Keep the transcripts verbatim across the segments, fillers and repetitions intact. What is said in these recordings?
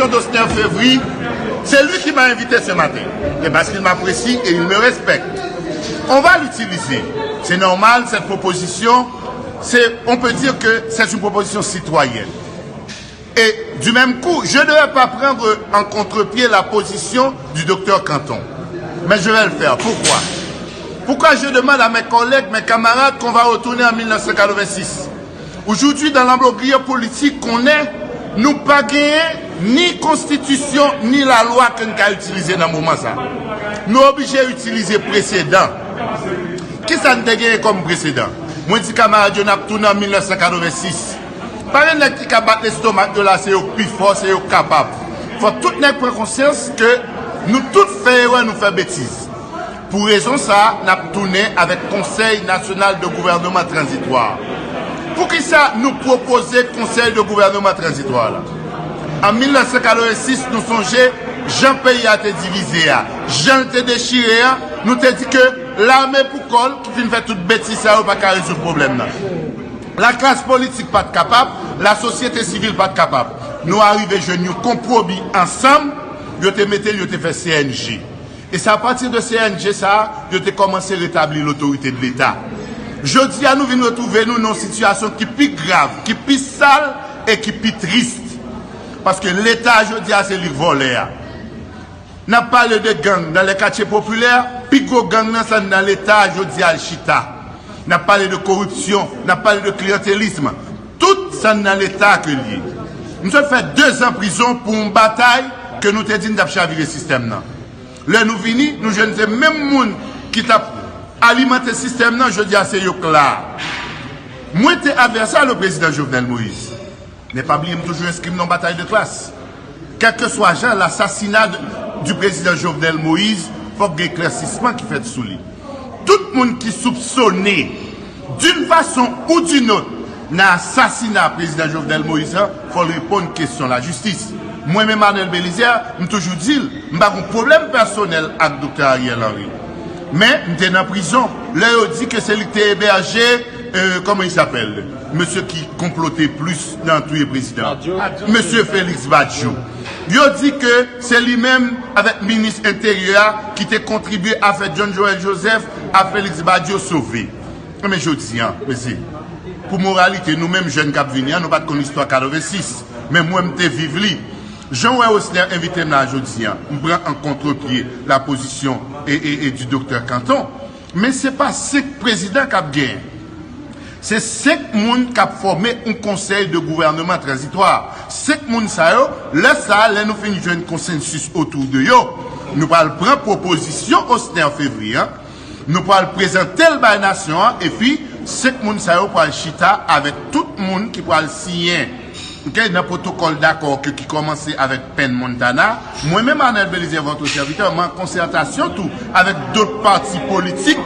d'Osner Fevry, c'est lui qui m'a invité ce matin. Et parce qu'il m'apprécie et il me respecte. On va l'utiliser. C'est normal, cette proposition, c'est, on peut dire que c'est une proposition citoyenne. Et du même coup, je ne vais pas prendre en contre-pied la position du docteur Canton. Mais je vais le faire. Pourquoi? Pourquoi je demande à mes collègues, mes camarades, qu'on va retourner en mille neuf cent quatre-vingt-six? Aujourd'hui, dans l'imbroglio politique qu'on est, nou pa genyen ni konstitisyon, ni lalwa ke n ka itilize nan moman sa. Nou oblije itilize presedan. Kisa n te genyen kòm presedan? Mwen di kamarad yo n ap tounen an mil nèf san katrevensis. Pa gen nèg ki ka bat lestomak yo la, se yo k pi fò, se yo k kapab. Fò tout nèg pran konsyans ke nou tout fè erè, nou fè betiz. Pou rezon sa a, n ap tounen avèk Konsèy Nasyonal de Gouvènman Tranzitwa. Poukisa nou pwopoze Konsèy de Gouvènman Tranzitwa la? An mil nèf san katrevensis, nou sonje jan peyi a te divize a, jan l te dechire a, nou te di ke lame pou kò l ki fin fè tout betiz sa yo pa ka rezoud pwoblèm nan. Laklas politik pa t kapab, lasosyete sivil pa t kapab. Nou arive jwenn yon konpwomi ansanm, yo te mete l, yo te fè C N G. E se apati de C N G sa a, yo te kòmanse retabli lotorite de Leta. Jodi a, nou vin retwouve nou nan yon sitiyasyon ki pi grav, ki pi sal e ki pi tris. Paske Leta jodi a, se li k vòlè a. N ap pale de gang nan lè katye popilè, pi gwo gang nan, sa nan Leta jodi a l chita. N ap pale de koripsyon, n ap pale de kliyantelism. Tout sa nan Leta ke l ye. M sot fè dezan prizon pou yon batay ke nou te di n t ap chavire sistèm nan. Lè nou vini, nou jwenn se menm moun ki t ap alimante sistèm nan, jodi a se yo k la. Mwen te advèsè le président Jovenel Moïse. Men pa bliye m toujou enskri m nan batay de klas. Kèlkeswa jan, l'assassinat du président Jovenel Moïse, fòk gen eklèsisman ki fèt sou li. Tout moun ki soupsone d'une façon ou d'une autre nan asasina prezidan Jovenel Moïse an, fò l reponn kesyon lajistis. Mwen menm Arnel Belizaire, m toujou di l, m pa gon pwoblèm pèsonèl ak Doktè Ariel Henry. Men, m te nan prizon lè yo di ke se li ki te ebèje, euh, comment il s'appelle? Mesye ki konplote plis nan touye prezidan. Badio. Mesye Félix Badio. Yo di ke se li menm avèk minis enteryè a ki te kontribye a fè John Joël Joseph a Félix Badio sove. Men jodi a, mesye, pou moralite, nou menm jèn k ap vini an, nou pa t konn istwa katrevensis. Men mwen, m te viv li. Jan w wè Osner envite m la jodi a, m pran an kontrepye la pozisyon e, e, e di doktè Canton. Men se pa senk prezidan k ap genyen. Se senk moun k ap fòme yon konsèy de gouvènman tranzitwa. Senk moun sa yo, lè sa a, lè nou fin jwenn konsansis otou de yo, nou pral pran pwopozisyon Osner Fevry an, nou pral prezante l bay nasyon an, epi senk moun sa yo pral chita avèk tout moun ki pral siyen, ok, nan pwotokòl dakò ke, ki kòmanse avèk Penn Montana. Mwen menm, Arnel Belizaire, votre serviteur, m an konsètasyon tou avèk dòt pati politik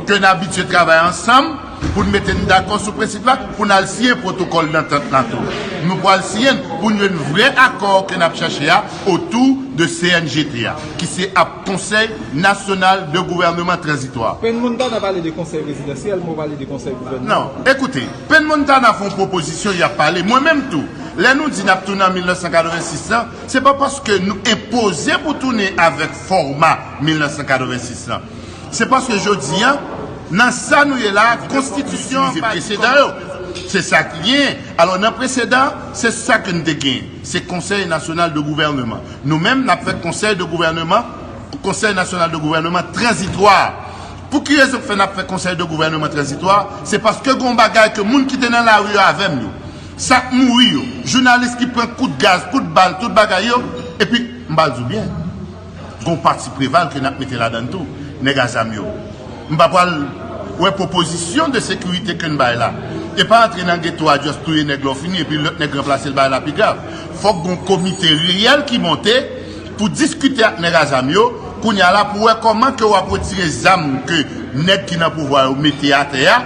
ke n abitye travay ansanm pou n mete n dakò sou prensip la, pou n al siyen pwotokòl dantant la tou. Nou pral siyen l pou n jwenn vrè akò ke n ap chache a otou de C N G T a, ki se ap Konsèy Nasyonal de Gouvènman Tranzitwa. Penn Montana pale de konsèy prezidansyèl, mwen pale de konsèy gouvènman. Non, ekoute, Penn Montana fè yon pwopozisyon, y ap pale. Mwen menm tou, lè nou di n ap tounen an mil nèf san katrevensis lan, se pa paske nou enpoze pou tounen avèk fòma mil nèf san katrevensis lan. Se paske jodi a, nan sa nou ye la, konstitisyon an pa presedan yo. Se sa ki genyen. Alò, nan presedan, se sa ke n te genyen. Se Konsèy Nasyonal de Gouvènman. Nou menm, n ap fè Konsèy de Gouvènman, Konsèy Nasyonal de Gouvènman Tranzitwa. Pou ki rezon k fè n ap fè Konsèy de Gouvènman Tranzitwa? Se paske gen yon bagay ke moun ki te nan lari yo avè m yo, sa k mouri yo, jounalis ki pran kout gaz, kout bal, tout bagay yo, epi m pral di w byen, gen yon pati Preval ke n ap mete ladan l tou, nèg a zam yo. M pa pral wè pwopozisyon de sekirite ke n bay la. E pa antre nan geto a, just touye nèg la w fini, epi lòt nèg ranplase l, bagay la pi grav. Fòk gen yon komite reyèl ki monte pou diskite ak nèg a zam yo, kounye a la pou wè kòman ke w ap retire zam ke nèg ki nan pouvwa yo mete atè a,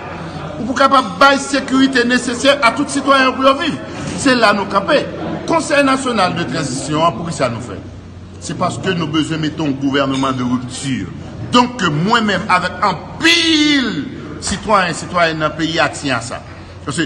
ou pou kapab bay sekirite nesesè a tout sitwayen yo pou yo viv. Se la nou kanpe. Konsèy Nasyonal de Tranzisyon an, poukisa nou fè? Se paske nou bezwen mete yon gouvènman de ripti. Donk, ke mwen menm, avèk anpil sitwayen, sitwayèn nan peyi a, tyen a sa. Paske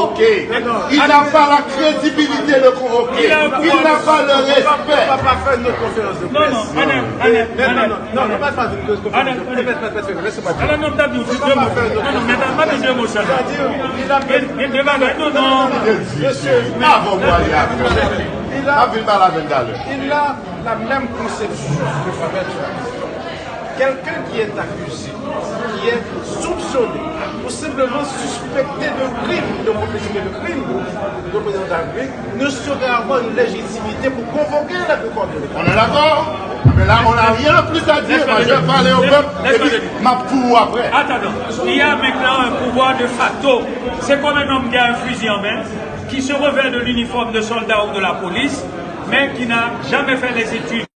convoquer. Il n'a pas la crédibilité de convoquer. Il n'a pas le respect. On va pas faire une autre conférence de presse. Non, non, Arnel, Arnel, Non, non, Arnel. non, non, non, pas, pas une conférence de presse. Laissez-moi dire. Ala non, ta di ou jwe mò. Non, non, men ta pa di jwe mò sa. C'est-à-dire, il a Gen gen bagay, non, non. Monsieur, Avan w ale avè l. il a, Ap vin pale avè l talè. il a la même conception que Fabien Charles. Quelqu'un qui est accusé, qui est soupçonné ou simplement suspecté de crime, de complicité de crime, de président de la République, ne saurait avoir une légitimité pour convoquer la plupart de l'État. On est d'accord? Mais là, on n'a rien de plus à dire. Moi, je vais parler au peuple et puis m'a pour après. Attendons. Il y a maintenant un pouvoir de facto. C'est comme un homme qui a un fusil en main, qui se revêt de l'uniforme de soldat ou de la police, mais qui n'a jamais fait les études.